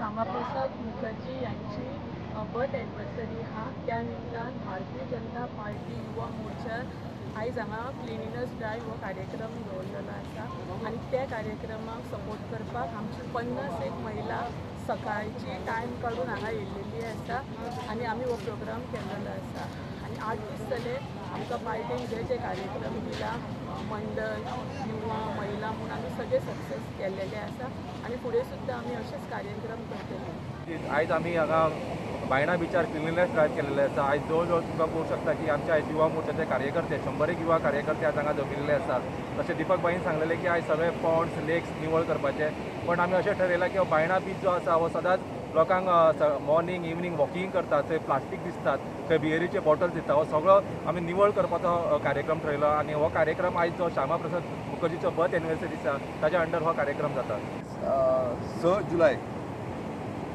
श्यामाप्रसाद मुखर्जी यांची birth anniversary हा, त्या निमतान भारतीय जनता पार्टी युवा मोर्चा आयज हांगा क्लिनिनेस ड्रायव्ह हो कार्यक्रम दवरलेलो आसा आनी त्या कार्यक्रमाक सपोर्ट करपाक आमची 50 एक महिला सकाळची टायम काडून हांगा येयल्लेली आसा आनी आमी हो प्रोग्राम केल्लो आसा. आनी 8 दीस जाले आमकां पार्टीन जे जे कार्यक्रम दिला, मंडळ, युवा, महिला म्हूण आमी सगळे सक्सेस केल्लेले आसा आनी फुडें सुद्दां आमी अशेच कार्यक्रम करतले. आयज आमी हांगा बायणा बिचार क्लिनिनेस ड्रायव्ह केलेले आसा. आयज जवळ जवळ तुमकां पळोवंक शकता की आमच्या आयज युवा मोर्चाचे कार्यकर्ते 100 युवा कार्यकर्ते आज हांगा जमिल्ले आसात. तशें दीपक भाईन सांगलेलें की आयज सगळे पॉन्ड्स, लेक्स निवळ करपाचे, पण आमी अशें ठरयलां की बायणा बीच जो आसा हो सदांच लोकांक मॉर्निंग इवनींग वॉकिंग करतात, थंय प्लास्टीक दिसतात, थंय बियरीचे बॉटल्स दिसता, हो सगळो आमी निवळ करपाचो कार्यक्रम ठरयलो आनी हो कार्यक्रम आयज जो श्यामाप्रसाद मुखर्जीचो बर्थ एनिवर्सरी दिसा ताच्या अंडर हो कार्यक्रम जाता. 6 जुलय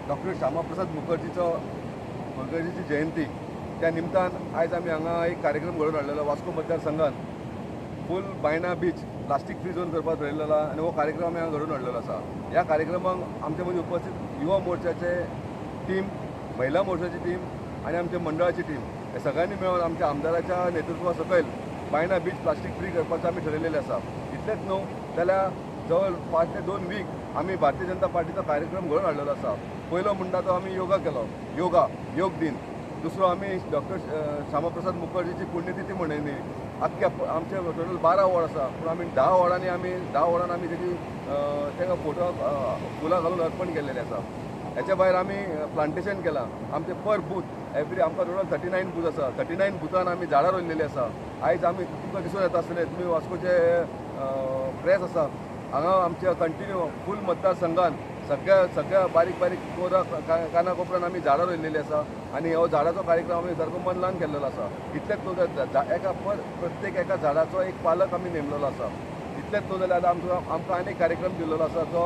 डॉक्टर श्यामाप्रसाद मुखर्जीची जयंती, त्या निमतान आयज आमी हांगा एक कार्यक्रम घडोवन हाडलेलो. Vasco मतदारसंघान full Baina beach plastic free zone करपाक ठरयलेलो आनी हो कार्यक्रम आमी हांगा घडोवन हाडलेलो आसा. ह्या कार्यक्रमाक आमचे मदीं उपस्थित युवा मोर्चाचे टीम, महिला मोर्चाची टीम आनी आमच्या मंडळाची टीम हे सगळ्यांनी मेळून आमच्या आमदाराच्या नेतृत्वा सकयल बायना बीच प्लास्टीक फ्री करपाचो आमी ठरयलेलें आसा. इतलेंच न्हू जाल्यार जवळ 5 ते 2 वीक आमी भारतीय जनता पार्टीचो कार्यक्रम घडोवन हाडलेलो आसा. पयलो म्हणटा तो आमी योगा केलो, योग दिन. दुसरो आमी डॉक्टर श्यामाप्रसाद मुखर्जीची पुण्यतिथी मनयली. आख्ख्या आमचे टोटल 12 वॉर्ड आसा, पूण आमी 10 वॉर्डांनी आमी तेजी ताका फोटो फुलां घालून अर्पण केल्लेलें आसा. हेच्या भायर आमी प्लांटेशन केलां. आमचे पर बूथ एवरी आमकां टोटल 39 बूथ आसा. 39 बुथान आमी झाडां रोयलेलीं आसा. आयज आमी तुमकां दिसून येता आसतलें, तुमी वास्कोचे प्रेस आसा, हांगा आमच्या कंटिन्यू फूल मतदारसंघान सगळ्या बारीक बारीक कोरा काना कोपऱ्यान आमी झाडां रोयलेलीं आसा आनी हो झाडाचो कार्यक्रम आमी सारको मन लावन केल्लो आसा. इतलेंच न्हू जाल्यार एका पर प्रत्येक एका झाडाचो एक पालक आमी नेमलेलो आसा. इतलेंच न्हू जाल्यार आतां आमकां आनी एक कार्यक्रम दिल्लो आसा जो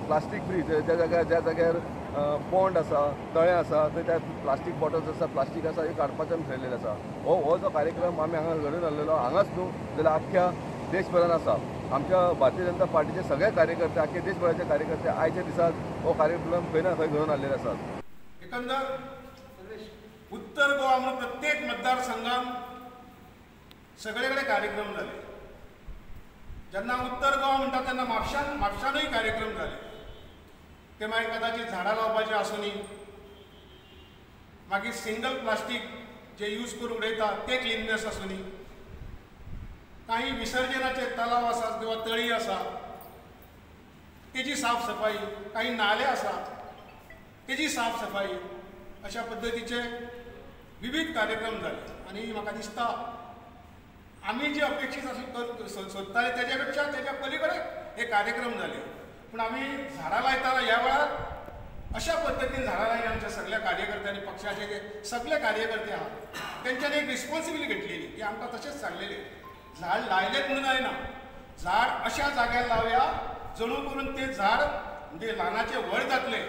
प्लास्टीक फ्री, ज्या जाग्यार पॉन्ड आसा, तळें आसा, थंय त्या प्लास्टीक बॉटल्स आसा, प्लास्टीक आसा, हे काडपाचें आमी ठरयलेलें आसा. हो जो कार्यक्रम आमी हांगा घडोवन हाडलेलो हांगाच न्हू जाल्यार आख्ख्या देशभरान आसा. आमच्या भारतीय जनता पार्टीचे सगळे कार्यकर्ते, आख्खे देशभराचे कार्यकर्ते आयच्या दिसाक हो कार्यक्रम खंय ना खंय घडोवन हाडलेले आसात. एकंदर उत्तर गोवा म्हणून प्रत्येक मतदारसंघात सगळे कडेन कार्यक्रम जाले. जेन्ना उत्तर गोवा म्हणटा तेन्ना म्हापशानूय कार्यक्रम जाले. ते मागीर कदाचित झाडां लावपाचें आसूनी, मागीर सिंगल प्लास्टीक जे यूज करून उडयता ते क्लिननेस आसूनी, काही विसर्जनाचे तलाव आसात किंवा तळी आसा तेजी साफ सफाई, काही नाले आसा तेजी साफ सफाई, अशा पद्दतीचे विविध कार्यक्रम जाले. आनी म्हाका दिसता आमी जे अपेक्षीत सोदताले तेज्या पेक्षा तेज्या पलीकडे हे कार्यक्रम जाले. पूण आमी झाडां लायतना ह्या वेळार अशा पद्दतीन झाडां लायली आमच्या सगळ्या कार्यकर्त्यांनी, पक्षाचे जे सगळे कार्यकर्ते आहात तेंच्यांनी एक रिस्पॉन्सिबिलिटी घेतलेली की आमकां तशेंच सांगलेलें, झाड लायलेंच म्हणून जायना, झाड अशा जाग्यार लावया जणू करून ते झाड म्हणजे ल्हानाचें व्हड जातलें.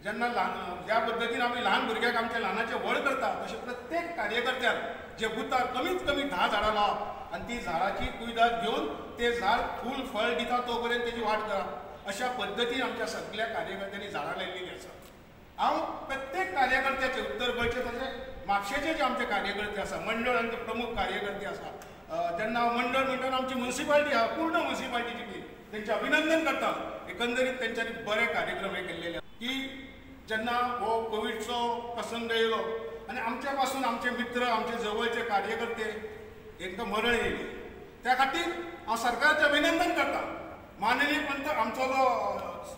जेन्ना ल्हान ज्या पद्दतीन आमी ल्हान भुरग्याक आमच्या ल्हानाचें व्हड करता तशें प्रत्येक कार्यकर्त्यान जे बुथार कमीत कमी 10 झाडां लावप आनी ती झाडाची कुयदाद घेवन ते झाड फूल फळ दिता तो पर्यंत तेजी वाट करप, अशा पद्दतीन आमच्या सगळ्या कार्यकर्त्यांनी झाडां लायिल्लीं आसा. हांव प्रत्येक कार्यकर्त्याचे उत्तर गोंयचे तशें म्हापशेचे जे आमचे कार्यकर्ते आसा, मंडळ आनी प्रमुख कार्यकर्ते आसा, जेन्ना हांव मंडळ म्हणटा आमची मुन्सिपाल्टी आसा, पूर्ण मुन्सिपाल्टीची टीम तेंचें अभिनंदन करता. एकंदरीत तेंच्यांनी बरे कार्यक्रम हे केल्लेले की जेन्ना हो कोविडचो प्रसंग येयलो आनी आमच्या पासून आमचे मित्र, आमचे जवळचे कार्यकर्ते एकदम मरण येयले, त्या खातीर हांव सरकाराचें अभिनंदन करता. माननीय पंत आमचो जो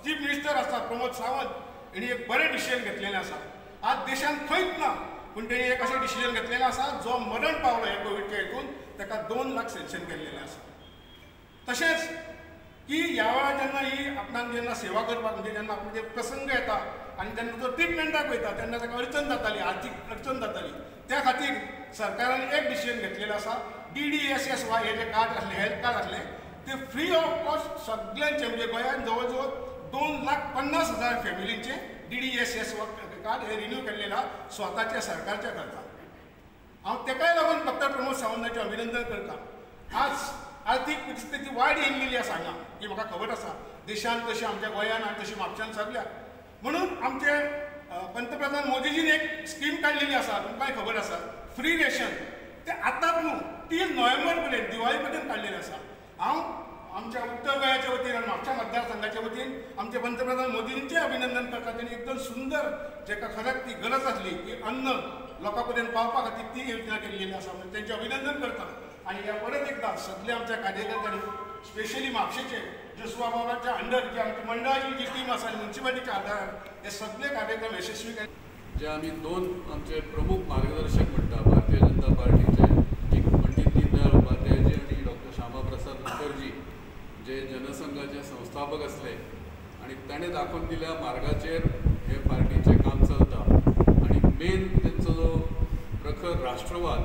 चीफ मिनिस्टर आसा प्रमोद सावंत हेणी एक बरें डिसिजन घेतलेलें आसा. आज देशांत खंयच ना, पूण तेणी एक अशें डिसिजन घेतलेलें आसा जो मरण पावलो हे कोविडच्या हितून ताका 2 लाख सँक्शन केल्लेलें आसा. तशेंच की ह्या वेळार जेन्ना ही आपणाक जेन्ना सेवा करपाक म्हणजे जेन्ना आपणाचेर प्रसंग येता आनी जेन्ना तो ट्रिटमेंटाक वयता तेन्ना ताका अडचण जाताली, आर्थीक अडचण जाताली, त्या खातीर सरकारान एक डिसिजन घेतलेलें आसा, DDSSY हे जे कार्ड आसलें, हेल्थ कार्ड आसलें, ते फ्री ऑफ कॉस्ट सगळ्यांचे म्हणजे गोंयांत जवळ जवळ 2,50,000 फॅमिलींचे DDSSY card हे रिन्यू केल्लें आसा स्वताच्या सरकारच्या खर्चान. हांव तेकाय लागून डॉक्टर प्रमोद सावंताचें अभिनंदन करता. आज आर्थीक परिस्थिती वायट येयल्लेली आसा हांगा, ही म्हाका खबर आसा. देशांत तशें आमच्या गोंयान आनी तशें म्हापशान सगळ्याक. म्हणून आमचे पंतप्रधान मोदीजीन एक स्कीम काडलेली आसा, तुमकांय खबर आसा, फ्री रेशन. ते आतांच न्हू, 3 नोव्हेंबर पर्यंत, दिवाळी पर्यंत काडलेलें आसा. हांव आमच्या उत्तर गोंयाच्या वतीन आनी म्हापशा मतदारसंघाच्या वतीन आमचे पंतप्रधान मोदींचें अभिनंदन करता. तेणी एकदम सुंदर, जेका खरेंच ती गरज आसली की अन्न लोकां पर्यंत पावपा खातीर ती योजना केल्लेली आसा, म्हणून तेंचें अभिनंदन करता. आनी ह्या परत एकदां सगळे आमच्या कार्यकर्त्यांनी, स्पेशली म्हापशेचे जोसुआ बाबाच्या अंडर जी आमची मंडळाची जी टीम आसा आनी म्युनिसिपालिटीच्या आदारार हे सगळे कार्यक्रम यशस्वी केले. जे आमी दोन आमचे प्रमुख मार्गदर्शक म्हणटा भारतीय जनता पार्टीचे, एक पंडित दीनदयाळ उपाध्यायजी आनी डॉक्टर श्यामाप्रसाद मुखर्जी, जे जनसंघाचे संस्थापक आसले आनी ताणें दाखोवन दिल्या मार्गाचेर हे पार्टीचें काम चलता. आनी मेन तेंचो जो प्रखर राष्ट्रवाद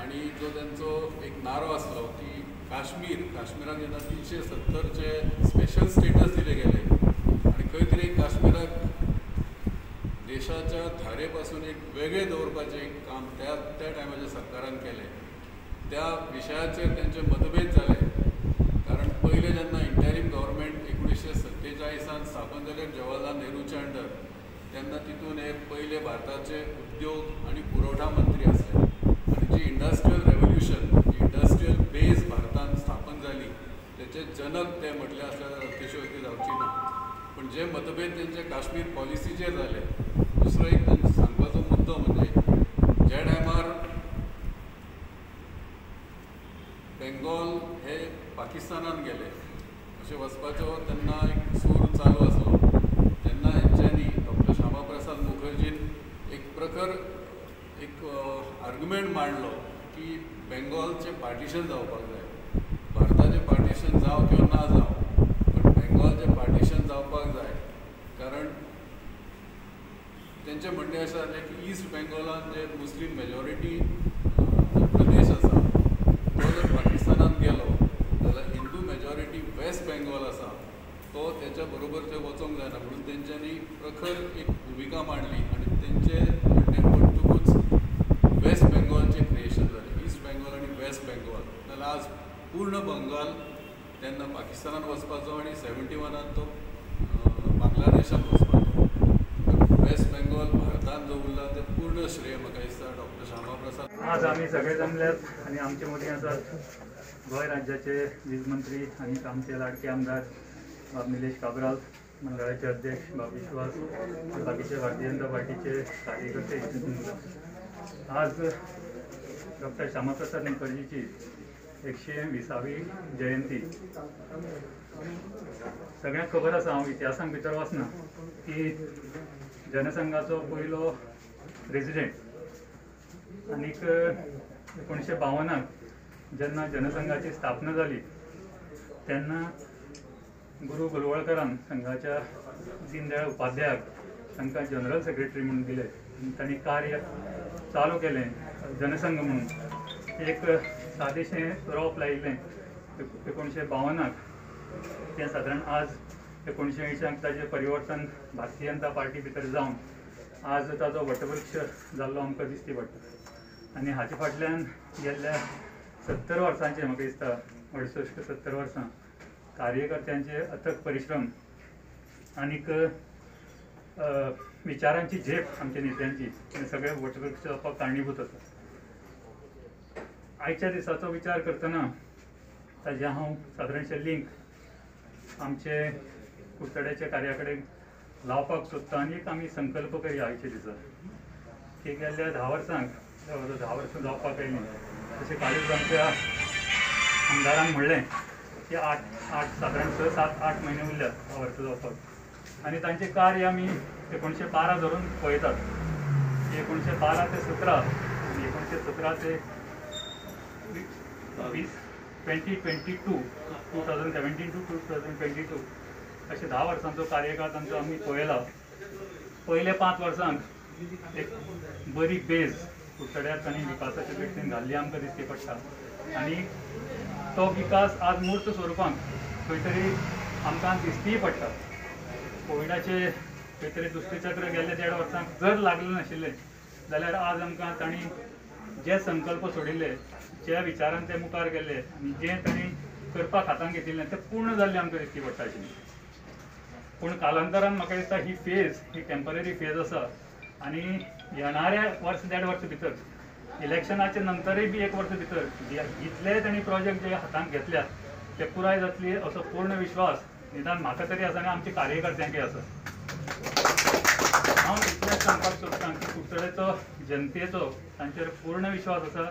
आनी जो तेंचो एक नारो आसलो की काश्मीर, काश्मीराक जेन्ना 370चे स्पेशल स्टेटस दिले गेले आनी खंय तरी काश्मीराक देशाच्या धारे पासून एक वेगळें दवरपाचें एक काम त्या त्या टायमाच्या सरकारान केलें. त्या विशयाचेर तेंचे मतभेद जाले, कारण पयलें जेन्ना इंटरीम गव्हर्मेंट 1947 स्थापन जालें जवाहरलाल नेहरूच्या अंडर, तेन्ना तितून हे पयले भारताचे उद्योग आनी पुरवठा मंत्री आसले आनी जी इंडस्ट्रियल रेवोल्युशन, जी इंडस्ट्रियल बेज भारतान स्थापन जाली तेचे जनक ते म्हटले आसले जाल्यार अतिशयोक्ती जावची ना. पूण जे मतभेद तेंचे काश्मीर पॉलिसीचेर जाले. दुसरो एक तांचो सांगपाचो मुद्दो म्हणजे ज्या टायमार बेंगॉल हे पाकिस्तानान गेले अशें वचपाचो तेन्ना एक सूर चालू आसलो, तेन्ना हेंच्यांनी डॉक्टर श्यामाप्रसाद मुखर्जीन एक प्रखर एक आर्ग्युमेंट मांडलो की बेंगॉलचें पार्टिशन जावपाक जाय, भारताचें पार्टिशन जावं किंवा ना जावं पण बेंगॉलचें पार्टिशन जावपाक जाय. कारण तेंचें म्हणणें अशें जालें की ईस्ट बेंगॉलान जे मुस्लीम मेजॉरिटी जो प्रदेश आसा तो जर पाकिस्तानान गेलो जाल्यार हिंदू मेजॉरिटी वेस्ट बेंगॉल आसा तो तेच्या बरोबर थंय वचोंक जायना, म्हणून तेंच्यांनी प्रखर एक भुमिका मांडली आनी तेंचें म्हणणें पडटकूच वेस्ट बेंगॉलचें क्रिएशन जालें, ईस्ट बेंगॉल आनी वेस्ट बेंगॉल. जाल्यार आज पूर्ण बंगाल तेन्ना पाकिस्तानान वचपाचो आनी 71 तो बांगलादेशान वचपाचो. वेस्ट बेंगॉल भारतान जो उरला तें पूर्ण श्रेय म्हाका दिसता डॉक्टर श्यामाप्रसाद. आज आमी सगळे जमल्यात आनी आमचे मदीं आसात गोंय राज्याचे वीज मंत्री आनी आमचे लाडके आमदार बाब निलेश काब्राल, मंडळाचे अध्यक्ष बाब विश्वास, बाकीचे भारतीय जनता पार्टीचे कार्यकर्ते. आज डॉक्टर श्यामाप्रसाद मुखर्जीची 120वी जयंती. सगळ्यांक खबर आसा, हांव इतिहासांत भितर वचना, की जनसंघाचो पयलो प्रेजिडेंट आनीक 1952 जेन्ना जनसंघाची स्थापना जाली तेन्ना गुरू गोलवळकरान संघाच्या दीनदयाळ उपाध्यायाक तांकां जनरल सेक्रेटरी म्हणून दिले आनी तांणी कार्य चालू केलें जनसंघ म्हणून. एक सादेशें रोप लायिल्लें 1952, तें सादारण आज 1980 ताजें परिवर्तन भारतीय जनता पार्टी भितर जावन आज ताजो वटवृक्ष जाल्लो आमकां दिश्टी पडटा. आनी हाचे फाटल्यान गेल्ल्या 70 वर्सांचें म्हाका दिसता 68 70 वर्सां कार्यकर्त्यांचे अथक परिश्रम आनीक विचारांची झेप आमच्या नेत्यांची हे सगळे वटवृक्ष जावपाक कारणीभूत आसा. आयच्या दिसाचो विचार करतना ताजें हांव सादारणशें लिंक आमचे कुडचड्याच्या कार्या कडेन लावपाक सोदता आनी एक आमी संकल्प करया आयच्या दिसा की गेल्ल्या 10 वर्सांक, 10 वर्सां जावपाक आयलीं तशें कालूच आमच्या आमदारान म्हणलें की 8 सादारण 6, 7, 8 म्हयने उरल्यात 10 वर्सां जावपाक आनी तांचें कार्य आमी 1912 धरून पळयतात. 1912 ते 17 आनी 1917 ते 2022, 2017 टू 2022 अशें 10 वर्सांचो कार्यकाळ तांचो आमी पळयला. पयल्या 5 वर्सांक एक बरी बेज कुडचड्यार तांणी विकासाच्या दृश्टीन घाल्ली आमकां दिश्टी पडटा आनी तो विकास आज मूर्त स्वरुपांत खंय तरी आमकां दिश्टीय पडटा. कोविडाचे खंय तरी दुश्टचक्र गेल्ले 1.5 वर्सांक जर लागलें नाशिल्लें जाल्यार आज आमकां तांणी जे संकल्प सोडिल्ले ज्या विचारान ते मुखार गेल्ले आनी जें तांणी करपाक हातान घेतिल्लें तें पूर्ण जाल्लें आमकां दिश्टी पडटा आशिल्लें. पूण कालांतरान म्हाका दिसता ही फेज ही टेम्पररी फेज आसा आनी येणाऱ्या वर्स देड वर्स भितर इलेक्शनाच्या नंतरय बी एक वर्स भितर जितले तांणी प्रोजेक्ट जे हातांत घेतल्यात ते पुराय जातली असो पूर्ण विश्वास निदान म्हाका तरी आसा आनी आमच्या कार्यकर्त्यांकय आसा. हांव इतलेंच सांगपाक सोदतां की कुडचडेचो जनतेचो तांचेर पूर्ण विश्वास आसा.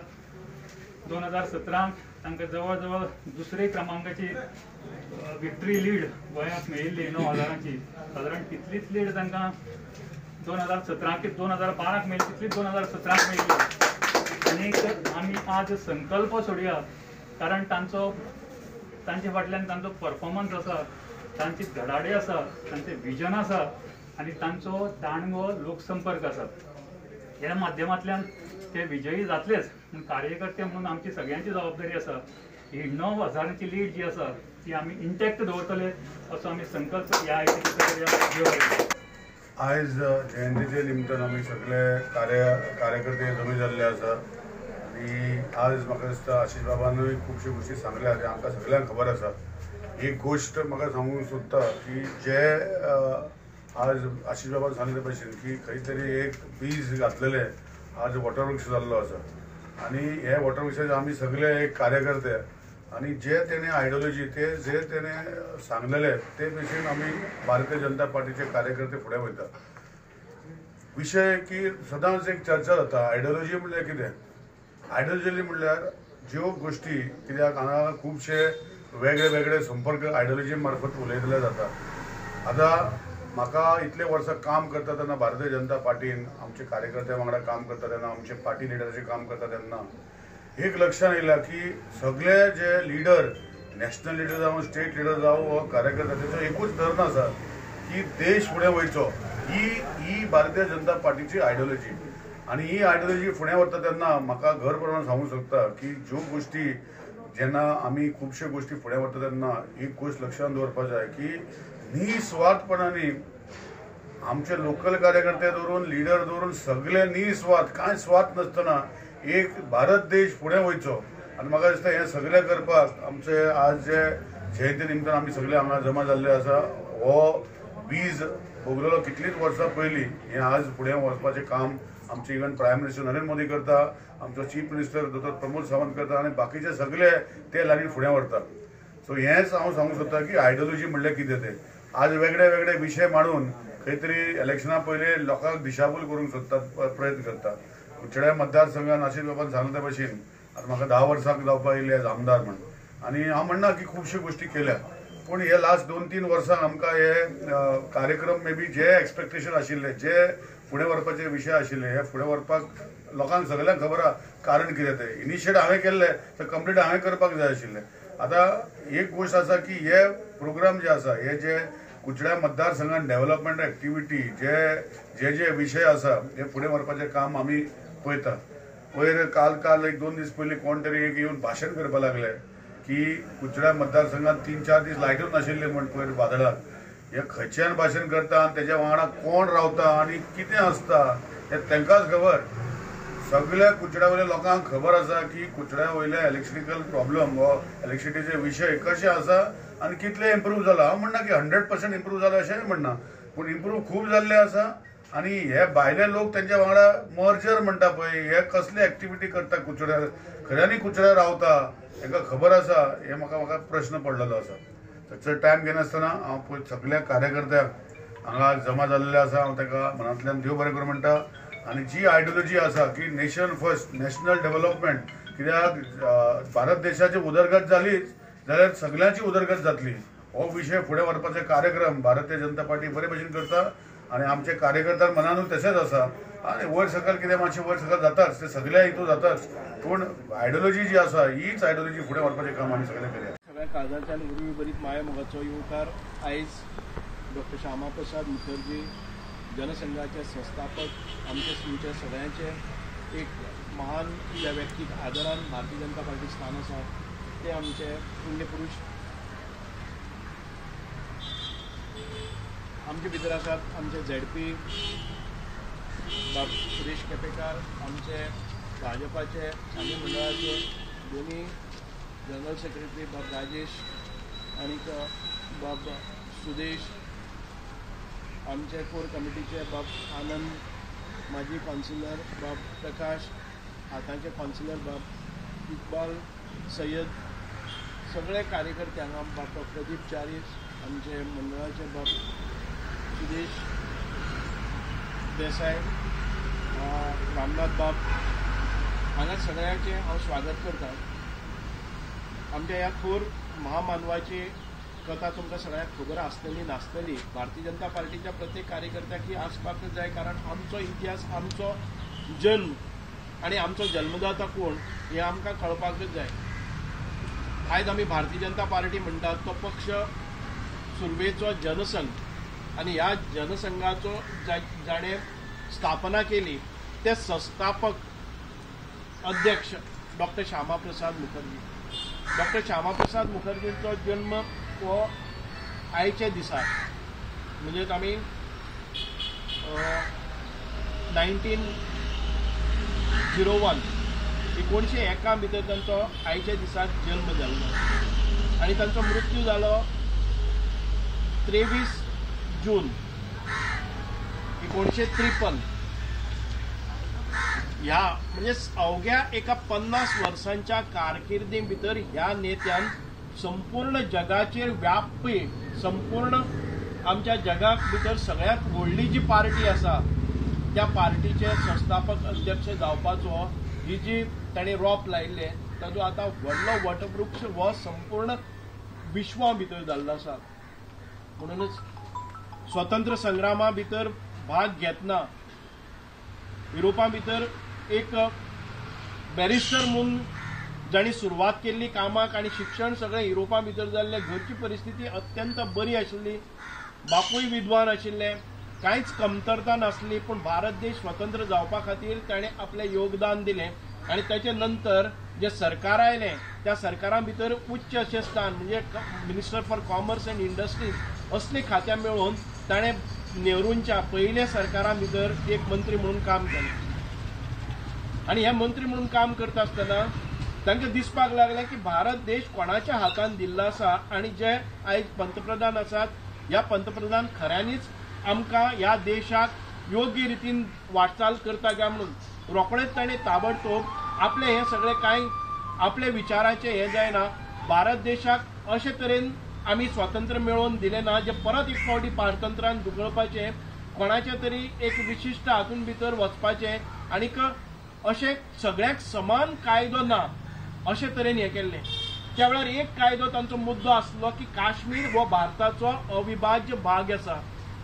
2017 तांकां जवळ जवळ दुसरे क्रमांकाची विक्ट्री लीड गोंयांत मेळिल्ली 9,000ची, सादारण तितलीच लीड तांकां 2017 2012 मेळ्ळी तितलीच 2017 मेळिल्ली. आनी आमी आज संकल्प सोडया कारण तांचो तांचे फाटल्यान तांचो परफॉर्मन्स आसा, तांची धडाडे आसा, तांचें विजन आसा आनी तांचो दांडगो लोकसंपर्क आसा. ह्या माध्यमांतल्यान ते विजयी जातलेच. पूण कार्यकर्ते म्हणून आमची सगळ्यांची जबाबदारी आसा ही 9,000ची लीड जी आसा ती आमी इंटॅक्ट दवरतले असो आमी संकल्प ह्या आयज. आयज जयंतीचे निमतान आमी सगळे कार्यकर्ते जमे जाल्ले आसा आनी आज म्हाका दिसता आशिष बाबानूय खुबश्यो गोश्टी सांगल्या ते आमकां सगळ्यांक खबर आसा. एक गोश्ट म्हाका सांगूंक सोदता की जे आज आशिष बाबान सांगले भशेन की खंय तरी एक बीज घातलेलें आज वटवृक्ष जाल्लो आसा आनी हे वटवृक्षाचे आमी सगळे एक कार्यकर्ते आनी जे तेणे आयडियोलॉजी ते जे तेणे सांगलेले ते भशेन आमी भारतीय जनता पार्टीचे कार्यकर्ते फुडें वयता. विशय की सदांच एक चर्चा जाता आयडियोलॉजी म्हणल्यार कितें. आयडियोलॉजी म्हणल्यार ज्यो गोश्टी कित्याक हांगा खुबशे वेगळे वेगळे संपर्क आयडियोलॉजी मार्फत उलयतले जाता. आतां म्हाका इतले वर्सां काम करता तेन्ना भारतीय जनता पार्टीन आमचे कार्यकर्त्या वांगडा काम करता तेन्ना आमचे पार्टी लिडराचेर काम करता तेन्ना एक लक्षात येयला की सगळे जे लिडर नॅशनल लिडर जावं स्टेट लिडर जावं वा कार्यकर्ता तेचो एकूच धर्म आसा की देश फुडें वयचो. ही ही भारतीय जनता पार्टीची आयडियोलॉजी आनी ही आयडियोलॉजी फुडें व्हरता तेन्ना म्हाका घर प्रमाण सांगूंक शकता की ज्यो गोश्टी जेन्ना आमी खुबश्यो गोश्टी फुडें व्हरता तेन्ना एक गोश्ट लक्षांत दवरपा जाय की निस्वार्थपणांनी आमचे लोकल कार्यकर्ते धरून लिडर धरून सगळे निस्वार्थ कांय स्वार्थ नासतना एक भारत देश फुडें वयचो. आनी म्हाका दिसता हें सगळें करपाक आमचे आज जे जयंती निमतान आमी सगळे हांगा जमा जाल्ले आसा. हो बीज भोगलेलो कितलींच वर्सां पयलीं हें आज फुडें वचपाचें काम आमचे even prime minister Narendra Modi करता, आमचो chief minister doctor Pramod Sawant करता आनी बाकीचे सगळे ते लायनीन फुडें व्हरता. सो हेंच हांव सांगूंक सोदता की आयडियोलॉजी म्हणल्यार कितें तें. आज वेगळे वेगळे विशय मांडून खंय तरी इलेक्शना पयलीं लोकांक दिशाभूल करूंक सोदतात, प्रयत्न करता. कुडचड्या मतदारसंघान आशिष बाबान सांगलें ते भशेन आतां म्हाका 10 वर्सांक जावपाक येयले एज आमदार म्हण आनी हांव म्हणना की खुबश्यो गोश्टी केल्या पूण हे लास्ट 2-3 वर्सांक आमकां हे कार्यक्रम मे बी जे एक्सपेक्टेशन आशिल्ले जे फुडें व्हरपाचे विशय आशिल्ले हे फुडें व्हरपाक लोकांक सगळ्यांक खबर आहा कारण कितें तें. इनिशिएट हांवें केल्लें तर कंप्लीट हांवें करपाक जाय आशिल्लें. आतां एक गोश्ट आसा की हे प्रोग्राम जे आसा हे जे कुडचड्या मतदारसंघान डेव्हलपमेंट एक्टिविटी जे जे जे विशय आसा हे फुडें व्हरपाचें काम आमी पळयता. पयर काल काल 1-2 दीस पयलीं कोण तरी एक येवन भाशण करपाक लागले की कुडचड्या मतदारसंघात 3-4 दीस लायटूच नाशिल्ले म्हण पयर वादळाक. हे खंयच्यान भाशण करता आनी तेज्या वांगडा कोण रावता आनी कितें आसता हें तांकांच खबर. सगळ्या कुडचड्या वयल्या लोकांक खबर आसा की कुडचड्या वयले इलेक्ट्रिकल प्रॉब्लम वा इलेक्ट्रिसिटीचे विशय कशे आसा आनी कितले इम्प्रूव जाला. हांव म्हणना की 100% इम्प्रूव जाला अशेंय म्हणना पूण इम्प्रूव खूब जाल्ले आसा. आनी हे भायले लोक तेंच्या वांगडा मर्जर म्हणटा पळय हे कसले एक्टिविटी करता कुडचड्यार, खऱ्यांनी कुडचड्यार रावता तांकां खबर आसा हे म्हाका प्रश्न पडलेलो आसा. तर चड टायम घेनासतना हांव पळय सगळ्या कार्यकर्त्यांक हांगा जमा जाल्ले आसा हांव तांकां मनांतल्यान देव बरें करूं म्हणटा. आनी जी आयडियोलॉजी आसा की नेशन फर्स्ट नॅशनल डेव्हलपमेंट कित्याक भारत देशाची उदरगत जालीच जाल्यार सगळ्यांची उदरगत जातली हो विशय फुडें व्हरपाचे कार्यक्रम भारतीय जनता पार्टी बरे भशेन करता आनी आमचे कार्यकर्त्यां मनानूय तशेंच आसा. आनी वयर सकयल कितें मातशें वयर सकयल जाताच ते सगळे हितून जाताच पूण आयडियोलॉजी जी आसा हीच आयडियोलॉजी फुडें व्हरपाचें काम आमी सगळें करया. सगळ्या काळजांतल्यान उर्बी बरीत माया मोगाचो येवकार आयज डॉक्टर श्यामाप्रसाद मुखर्जी जनसंघाचे संस्थापक आमचे तुमच्या सगळ्यांचे एक महान ज्या व्यक्तीक आदरान भारतीय जनता पार्टी स्थान आसा ते आमचे पुण्यपुरुष आमचे भितर आसात. आमचे झेडपी बाब सुरेश केपेकार, आमचे भाजपाचे सांगे मंडळाचे दोनी जनरल सेक्रेटरी बाब राजेश आनी बाब सुदेश, आमचे कोर कमिटीचे बाब आनंद, माजी कावन्सिलर बाब प्रकाश, आतांचे कावन्सिलर बाब इकबाल सय्यद, सगळे कार्यकर्ते हांगा बाब प्रदीप च्यारी, आमचे मंडळाचे बाब सुदेश देसाय, रामनाथ बाब, हांगा सगळ्यांचें हांव स्वागत करता. आमच्या ह्या थोर महामानवाची कथा तुमकां सगळ्यांक खबर आसतली नासतली. भारतीय जनता पार्टीच्या प्रत्येक कार्यकर्त्याक ही आसपाकच जाय, कारण आमचो इतिहास, आमचो जल्म आनी आमचो जल्मदाता कोण हें आमकां कळपाकच जाय. आयज आमी भारतीय जनता पार्टी म्हणटात तो पक्ष सुरवेचो जनसंघ आनी ह्या जनसंघाचो जाणें स्थापना केली ते संस्थापक अध्यक्ष डॉक्टर श्यामाप्रसाद मुखर्जी. डॉक्टर श्यामाप्रसाद मुखर्जींचो जल्म हो आयच्या दिसा, म्हणजेच आमी 1901 1901 भितर तांचो आयच्या दिसाक जल्म जाल्लो आनी तांचो मृत्यू जालो 23 जून 1953. ह्या म्हणजे अवघ्या एका 50 वर्सांच्या कारकिर्दी भितर ह्या नेत्यान संपूर्ण जगाचेर व्यापी, संपूर्ण आमच्या जगाक भितर सगळ्यांत व्हडली जी पार्टी आसा त्या पार्टीचे संस्थापक अध्यक्ष जावपाचो ही जी ताणें रोप लायिल्लें ताजो आतां व्हडलो वटवृक्ष हो संपूर्ण विश्वा भितर जाल्लो आसा. म्हणूनच स्वतंत्र संग्रामा भितर भाग घेतना युरोपा भितर एक बॅरिस्टर म्हणून जांणी सुरवात केल्ली कामाक आनी शिक्षण सगळें युरोपा भितर जाल्लें, घरची परिस्थिती अत्यंत बरी आशिल्ली, बापूय विद्वान आशिल्ले, कांयच कमतरता नासली, पूण भारत देश स्वतंत्र जावपा खातीर ताणें आपलें योगदान दिलें आनी ताचे नंतर जें सरकार आयलें त्या सरकारा भितर उच्च अशें स्थान म्हणजे minister for commerce and industries असलीं खात्यां मेळोवन ताणें नेहरूंच्या पयल्या सरकारा भितर एक मंत्री म्हणून काम केलें. आनी हे मंत्री म्हणून काम करता आसतना तांकां दिसपाक लागलें की भारत देश कोणाच्या हातान दिल्लो आसा आनी जे आयज पंतप्रधान आसात ह्या पंतप्रधान खऱ्यांनीच आमकां ह्या देशाक योग्य रितीन वाटचाल करता काय म्हणून रोखडेच ताणें ताबडतोब आपलें हें सगळें कांय आपल्या विचाराचें हें जायना, भारत देशाक अशे तरेन आमी स्वातंत्र्य मेळोवन दिलें ना जें परत एक फावटी पारतंत्र्यान दुखळपाचें, कोणाचें तरी एक विशिश्ट हातून भितर वचपाचें आनीक अशें सगळ्यांक समान कायदो ना अशे तरेन हें केल्लें. त्या वेळार एक कायदो तांचो मुद्दो आसलो की काश्मीर हो भारताचो अविभाज्य भाग आसा,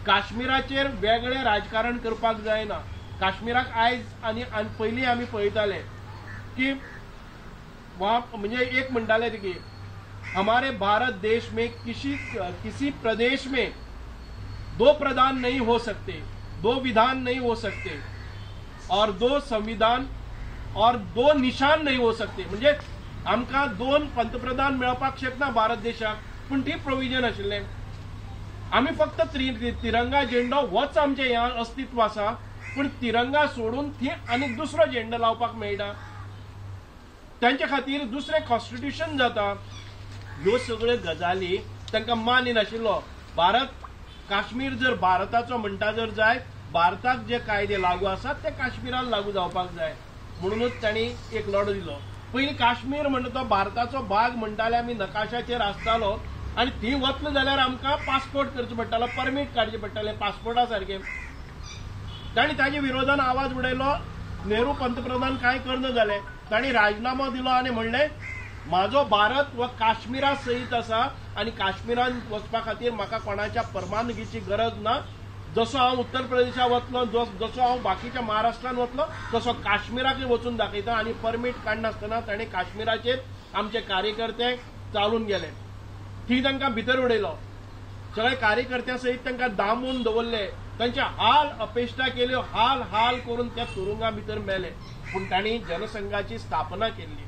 काश्मीराचेर वेगळें राजकारण करपाक जायना. काश्मीराक आयज आनी पयलीं आमी पळयताले की म्हणजे एक म्हणटाले की हमारे भारत देश में किसी किसी प्रदेश में दो प्रधान नहीं हो सकते, दो विधान नहीं हो सकते और दो संविधान और दो निशान नहीं हो सकते. म्हणजे आमकां दोन पंतप्रधान मेळपाक शकना भारत देशाक, पूण ती प्रोविजन आशिल्लें. आमी फक्त तिरंगा झेंडो होच आमचें हें अस्तित्व आसा, पूण तिरंगा सोडून थंय आनी दुसरो झेंडो लावपाक मेळटा, तांचे खातीर दुसरें कॉन्स्टिट्युशन जाता. ह्यो सगळ्यो गजाली तांकां मान्य नाशिल्लो. भारत काश्मीर जर भारताचो म्हणटा जर जाय, भारताक जे कायदे लागू आसात ते काश्मीरान लागू जावपाक जाय, म्हणूनच तांणी एक लढो दिलो. पयलीं काश्मीर म्हणटा तो भारताचो भाग म्हणटाले आमी, नकाशाचेर आसतालो आनी थंय वतलो जाल्यार आमकां पासपोर्ट करचो पडटालो, परमीट काडचें पडटालें पासपोर्टा सारकें. तांणी ताजे विरोधान आवाज उडयलो. नेहरू पंतप्रधान कांय करना जाले, तांणी राजीनामो दिलो आनी म्हणलें म्हाजो भारत हो काश्मीरा सहीत आसा आनी काश्मीरान वचपा खातीर म्हाका कोणाच्या परवानगीची गरज ना. जसो हांव उत्तर प्रदेशाक वतलो, जसो हांव बाकीच्या महाराष्ट्रान वतलो, तसो काश्मीराकय वचून दाखयता. आनी परमीट काडनासतना ताणें काश्मीराचेर आमचे कार्यकर्ते चालून गेले, थंय तांकां भितर उडयलो, सगळे कार्यकर्त्यां सयत तांकां दामून दवरले, तांचे हाल अपेश्टा केल्यो, हाल हाल करून त्या तुरुंगा भितर मेले. पूण तांणी जनसंघाची स्थापना केल्ली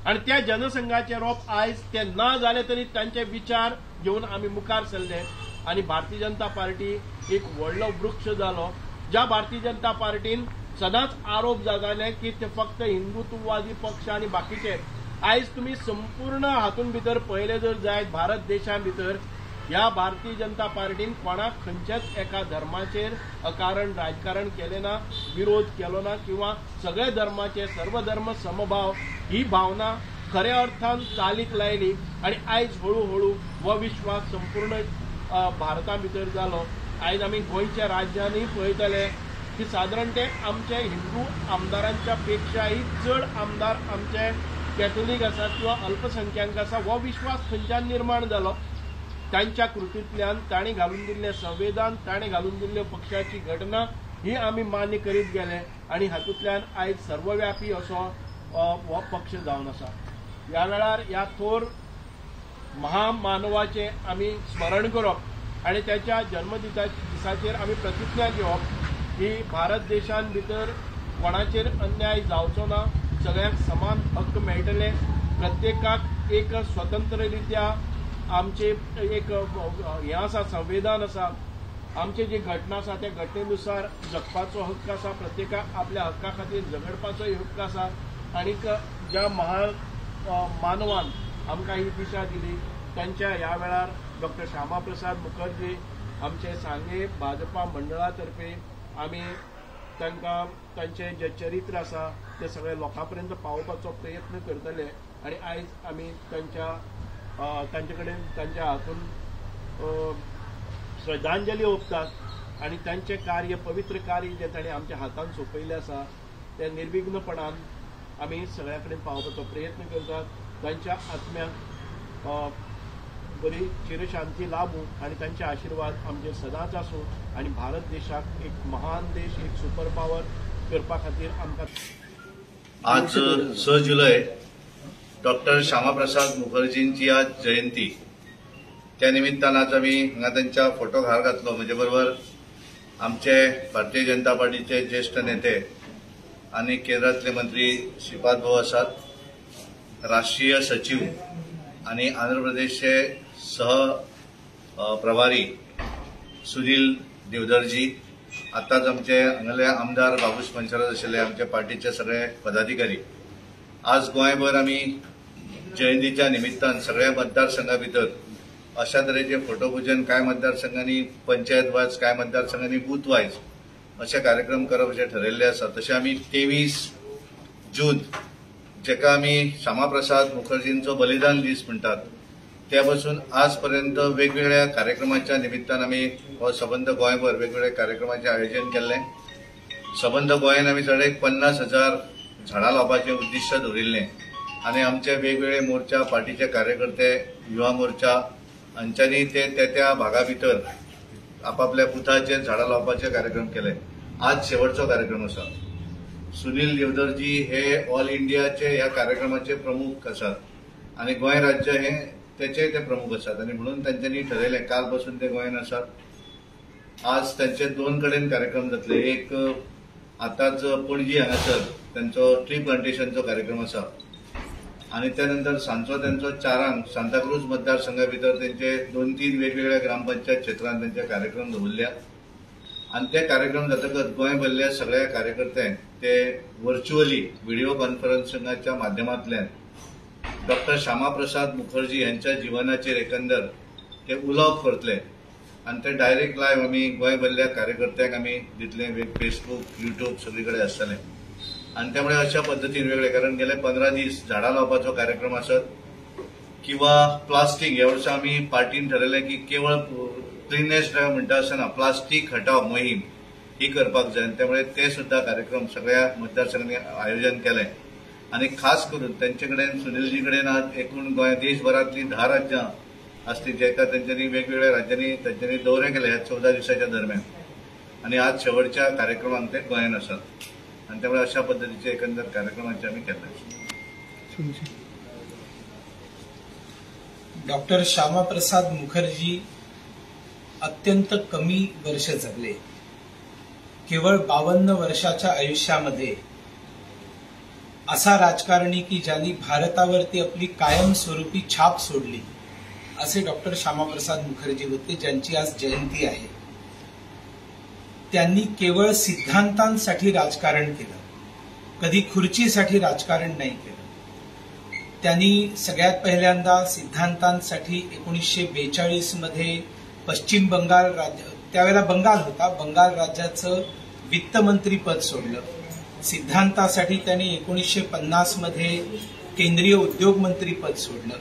आनी त्या जनसंघाचे रोप आयज ते ना जाले तरी तांचे विचार घेवन आमी मुखार सरले आनी भारतीय जनता पार्टी एक व्हडलो वृक्ष जालो. ज्या भारतीय जनता पार्टीन सदांच आरोप जाताले की ते फक्त हिंदुत्ववादी पक्ष आनी बाकीचे, आयज तुमी संपूर्ण हातून भितर पळयलें जर जायत भारत देशां भितर ह्या भारतीय जनता पार्टीन कोणाक खंयच्याच एका धर्माचेर अकारण राजकारण केलें ना, विरोध केलो ना किंवा सगळे धर्माचे सर्वधर्म समभाव ही भावना खऱ्या अर्थान चालीक लायली आनी आयज हळूहळू हो विश्वास संपूर्ण भारता भितर जालो. आयज आमी गोंयच्या राज्यांनी पळयतले की सादारण ते आमचे हिंदू आमदारांच्या पेक्षाही चड आमदार आमचे कॅथोलीक आसात किंवा अल्पसंख्याक आसा. हो विश्वास खंयच्यान निर्माण जालो? तांच्या कृतींतल्यान, तांणी घालून दिल्लें संविधान, ताणें घालून दिल्ल्यो पक्षाची घटना ही आमी मान्य करीत गेले आनी हातूंतल्यान आयज सर्वव्यापी असो हो पक्ष जावन आसा. ह्या वेळार ह्या थोर महामानवाचें आमी स्मरण करप आनी त्याच्या जन्मदिसा दिसाचेर आमी प्रतिज्ञा घेवप की भारत देशान भितर कोणाचेर अन्याय जावचो ना, सगळ्यांक समान हक्क मेळटले, प्रत्येकाक एक स्वतंत्र रित्या आमचे एक हें आसा, संविधान आसा, आमची जी घटना आसा त्या घटनेनुसार जगपाचो हक्क आसा, प्रत्येकाक आपल्या हक्का खातीर झगडपाचोय हक्क आसा. आनीक ज्या महान मानवान आमकां ही दिशा दिली तांच्या ह्या वेळार डॉक्टर श्यामाप्रसाद मुखर्जी आमचे सांगे भाजपा मंडळा तर्फे आमी तांकां तांचें जें चरित्र आसा तें सगळें लोकां पर्यंत पावोवपाचो प्रयत्न करतले आनी आयज आमी तांच्या तांचे कडेन तांच्या हातून श्रद्धांजली ओंपतात आनी तांचें कार्य, पवित्र कार्य जें ताणें आमच्या हातान सोंपयलें आसा तें निर्विघ्नपणान आमी सगळ्या कडेन पावोवपाचो प्रयत्न करतात. तांच्या आत्म्याक बरी चिरशांती लाभूं आनी तांचे आशिर्वाद आमचेर सदांच आसूं आनी भारत देशाक एक महान देश, एक सुपर पावर करपा खातीर आमकां. आज 6 जुलै डॉक्टर श्यामाप्रसाद मुखर्जींची आज जयंती. त्या निमित्तान आज आमी हांगा तांच्या फोटोक हार घातलो. म्हजे बरोबर आमचे भारतीय जनता पार्टीचे ज्येष्ठ नेते आनी केंद्रांतले मंत्री श्रीपाद भाऊ आसात, राष्ट्रीय सचिव आनी आंध्र प्रदेशचे सह प्रभारी सुनील देवधरजी, आतांच आमचे हांगाले आमदार बाबूश मनसराज आशिल्ले, आमचे पार्टीचे सगळे पदाधिकारी. आज गोंयभर आमी जयंतीच्या निमित्तान सगळ्या मतदारसंघा भितर अशा तरेचे फोटोपूजन कांय मतदारसंघांनी पंचायत वायज, कांय मतदारसंघांनी बूथ वायज अशे कार्यक्रम करप अशें ठरयल्ले आसा. तशें आमी 23 जून जेका आमी श्यामाप्रसाद मुखर्जींचो बलिदान दीस म्हणटात त्या पासून आज पर्यंत वेगवेगळ्या कार्यक्रमाच्या निमित्तान आमी हो सबंद गोंयभर वेगवेगळ्या कार्यक्रमाचें आयोजन केल्लें. सबंद गोंयान आमी 50,500 झाडां लावपाचें उद्दिश्ट दवरिल्लें आनी आमचे वेगवेगळे मोर्चा, पार्टीचे कार्यकर्ते, युवा मोर्चा हांच्यांनी ते त्या त्या भागा भितर आपापल्या बुथाचेर झाडां लावपाचे कार्यक्रम केले. आज शेवटचो कार्यक्रम आसा. सुनील देवधरजी हे ऑल इंडियाचे ह्या कार्यक्रमाचे प्रमुख आसात आनी गोंय राज्य हे तेचे ते प्रमुख आसात आनी म्हणून तांच्यांनी ठरयलें काल पासून ते गोंयान आसात. आज तांचे 2 कडेन कार्यक्रम जातले. एक आतांच पणजी हांगासर तांचो ट्री प्लांटेशनचो कार्यक्रम आसा आनी त्या नंतर सांजचो तांचो 4 सांताक्रूज मतदारसंघा भितर तांचे 2-3 वेगवेगळ्या ग्रामपंचायत क्षेत्रांत तांचे कार्यक्रम दवरल्या आनी ते कार्यक्रम जातकच गोंय भरल्या सगळ्या कार्यकर्त्यांक ते व्हर्च्युअली व्हिडिओ कॉन्फरन्सिंगाच्या माध्यमांतल्यान डॉक्टर श्यामाप्रसाद मुखर्जी यांच्या जिवनाचेर एकंदर ते उलोवप करतले आनी ते डायरेक्ट लायव्ह आमी गोंय भरल्या कार्यकर्त्यांक आमी दितले. फेसबूक, युट्यूब सगळी कडेन आसतले आनी त्यामुळे अशा पद्दतीन वेगळे, कारण गेले 15 दीस झाडां लावपाचो कार्यक्रम आसत किंवा प्लास्टीक. ह्या वर्सा आमी पार्टीन ठरयलें की केवळ क्लिननेस ड्रायव्ह म्हणटा आसतना प्लास्टीक हटाव मोहीम ही करपाक जाय आनी त्यामुळे ते सुद्दां कार्यक्रम सगळ्या मतदारसंघांनी आयोजन केलें. आनी खास करून तांचे कडेन, सुनीलजी कडेन आज एकूण गोंय देशभरांतली 10 राज्यां आसली जेका तांच्यांनी वेगवेगळ्या राज्यांनी तांच्यांनी दौरे केले ह्या 14 दिसाच्या दरम्यान आनी आज शेवटच्या कार्यक्रमांक ते गोंयान आसात आनी त्यामुळे अशा पद्दतीचे एकंदर कार्यक्रमाचे आमी केल्ले. डॉक्टर श्यामाप्रसाद मुखर्जी अत्यंत कमी वर्ष जगले. केवळ 52 वर्षाच्या आयुष्यामध्ये असा राजकारणी की ज्यांनी भारतावरती आपली कायमस्वरूपी छाप सोडली असे डॉक्टर श्यामाप्रसाद मुखर्जी होते, ज्यांची आज जयंती आहे. त्यांनी केवळ सिद्धांतांसाठी राजकारण केलं, कधी खुर्चीसाठी राजकारण नाही केलं. त्यांनी सगळ्यात पहिल्यांदा सिद्धांतांसाठी 1942 मध्ये पश्चिम बंगाल राज्य, त्यावेळेला बंगाल होता, बंगाल राज्याचं वित्तमंत्री पद सोडलं. सिद्धांतासाठी त्यांनी 1950 मध्ये केंद्रीय उद्योग मंत्री पद सोडलं.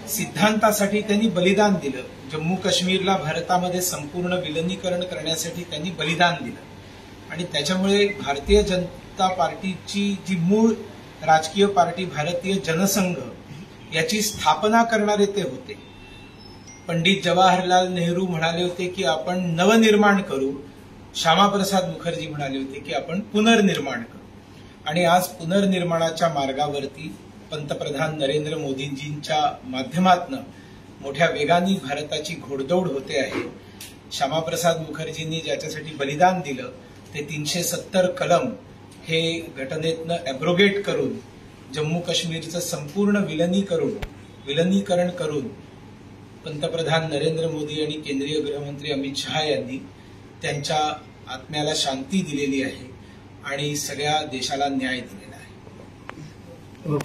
सिद्धांतासाठी त्यांनी बलिदान दिलं. जम्मू काश्मीरला भारतामध्ये संपूर्ण विलिनीकरण करण्यासाठी त्यांनी बलिदान दिलं आणि त्याच्यामुळे भारतीय जनता पार्टीची जी मूळ राजकीय पार्टी भारतीय जनसंघ याची स्थापना करणारे ते होते. पंडित जवाहरलाल नेहरू म्हणाले होते की आपण नवनिर्माण करू, श्यामाप्रसाद मुखर्जी म्हणाले होते की आपण पुनर्निर्माण करू. आणि आज पुनर्निर्माणाच्या मार्गावरती पंतप्रधान नरेंद्र मोदींजींच्या माध्यमातून मोठ्या वेगाने भारताची घोडदौड होते आहे. श्यामाप्रसाद मुखर्जींनी ज्याच्यासाठी बलिदान दिलं ते 370 कलम हे घटनेतनं ॲब्रोगेट करून जम्मू काश्मीरचं संपूर्ण विलिनीकरण करून पंतप्रधान नरेंद्र मोदी आणि केंद्रीय गृहमंत्री अमित शहा यांनी त्यांच्या आत्म्याला शांती दिलेली आहे आणि सगळ्या देशाला न्याय दिलेला आहे.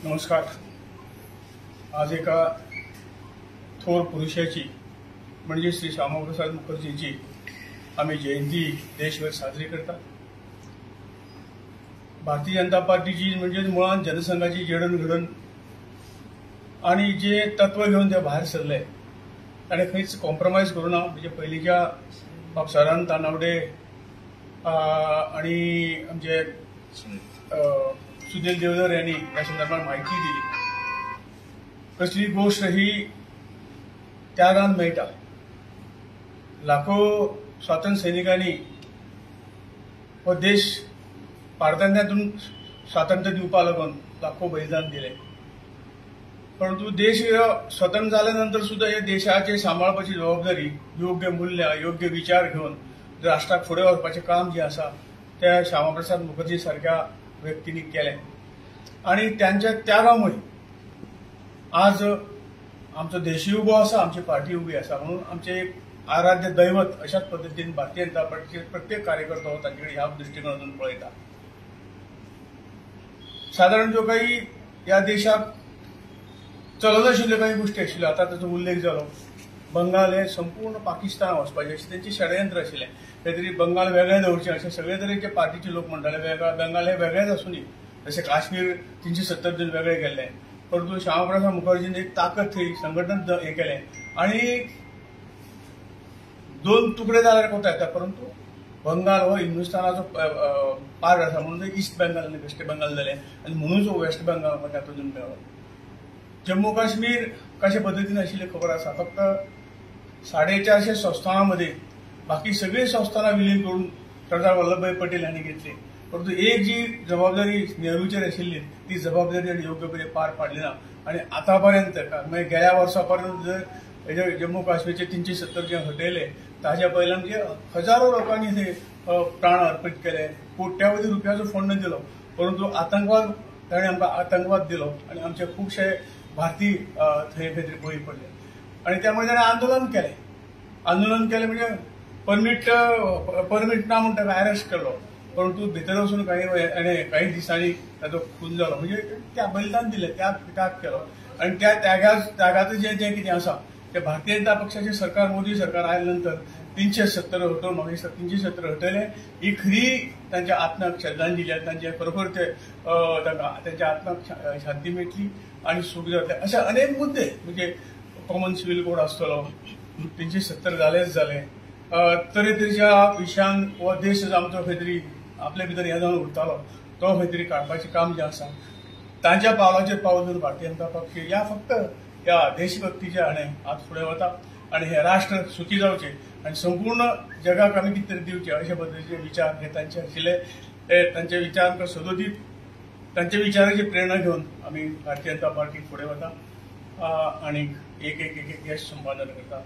नमस्कार. आज एका थोर पुरुषाची म्हणजे श्री श्यामाप्रसाद मुखर्जींची आम्ही जयंती देशभर साजरी करतात. भारतीय जनता पार्टीची म्हणजे मुळात जनसंघाची जडणघडण आणि जे तत्व घेऊन ते भायर सरले ताणें खंयच कॉम्प्रोमायज करूं ना. म्हणजे पयलींच्या बाबसारान तानावडे आणि आमचे सुनील देवधर यांनी ह्या संदर्भात माहिती दिली. कसली गोष्ट ही त्यागान मेळटा. लाखो स्वातंत्र्य सैनिकांनी हो देश पारतंत्र्यातून स्वातंत्र्य दिवपा लागून लाखो बलिदान दिले, परंतु देश स्वतंत्र जाल्यानंतर सुद्धा हे देशाचे सांबाळपाची जबाबदारी योग्य मूल्यां योग्य विचार घेवन राष्ट्राक फुडें व्हरपाचें काम जें आसा तें श्यामाप्रसाद मुखर्जी सारक्या व्यक्तींनी केलें आनी त्यांच्या त्यागामुळे आज आमचो देशूय उबो आसा, आमची पार्टी उबी आसा. म्हणून आमचे एक आराध्य दैवत अशाच पद्दतीन भारतीय जनता पार्टीचे प्रत्येक कार्यकर्तो तांचे कडेन ह्या दृश्टिकोनातून पळयता. सादारण ज्यो काही ह्या देशाक चलनाशिल्ल्यो काही गोष्टी आशिल्ल्यो, आतां ताचो उल्लेख जालो. बंगाल हे संपूर्ण पाकिस्तान वचपाचें अशें तेंचें षडयंत्र आशिल्लें. खंय तरी बंगाल वेगळें दवरचें अशें सगळे तरेचे पार्टीचे लोक म्हणटाले. बंगाल हे वेगळेंच आसूं न्ही, जशें काश्मीर 370 दीस वेगळें केल्लें. परंतु श्यामाप्रसाद मुखर्जीन एक ताकद थंय संघटन हें केलें आनी 2 तुकडे जाल्यार कोता येता, परंतु बंगाल हो हिंदुस्थानाचो पार्ट आसा म्हणून ईस्ट बंगाल आनी वेस्ट बंगाल जालें आनी म्हणून वेस्ट बंगाल म्हाका तातूंत मेळ्ळो. जम्मू काश्मीर कशे पद्दतीन आशिल्लें खबर आसा. फक्त 450 संस्थानां मध्ये बाकी सगळी संस्थानां विलीन करून सरदार वल्लभभाई पटेल हांणी घेतली, परंतु एक जी जबाबदारी नेहरूचेर आशिल्ली ती जबाबदारी ताणें योग्य पद्धतीन पार पाडली ना. आनी आतां पर्यंत मागीर गेल्या वर्सा पर्यंत जर जम्मू काश्मीरचे 370 जे हटयले ताज्या पयल्यान म्हणजे हजारो लोकांनी थंय प्राण अर्पित केले, कोट्यावधी रुपयाचो फंड दिलो, परंतु आतंकवाद ताणें आमकां आतंकवाद दिलो आनी आमचे खुबशे भारतीय थंय खंय तरी बळी पडले आनी त्यामुळे ताणें आंदोलन केलें. आंदोलन केलें म्हणजे परमीट ना म्हणटा अरेस्ट केलो, परंतु भितर वचून काही दिसांनी ताचो खून जालो. म्हणजे त्या बलिदान दिलें, त्याग केलो आनी त्या त्यागाचें जें जें कितें आसा ते भारतीय जनता पक्षाचे सरकार मोदी सरकार आयल्या नंतर 370 हटोवन म्हाका दिसता 370 हटयले ही खरी तांच्या आत्म्याक श्रद्धांजली आनी तांचे खरोखर ते तांच्या आत्म्याक शांती मेळटली आनी सूख जातलें. अशे अनेक मुद्दे म्हणजे कॉमन सिव्हील कोड आसतलो, 370 जालेच जालें, तरेतरेच्या विशयान हो देश आमचो खंय तरी आपले भितर हें जावन उरतालो तो खंय तरी काडपाचें काम जें आसा तांच्या पावलाचेर पावल दवरून भारतीय जनता पक्ष ह्या फक्त ह्या देशभक्तीच्या हाणें आज फुडें वता आनी हें राष्ट्र सुखी जावचें आनी संपूर्ण जगाक आमी कितें तरी दिवचें अशे पद्दतीचे विचार हे तांचे आशिल्ले. ते तांचे विचार आमकां सदोदीत तांच्या विचाराची प्रेरणा घेवन आमी भारतीय जनता पार्टी फुडें वता आनी एक एक एक एक यश संपादन करता.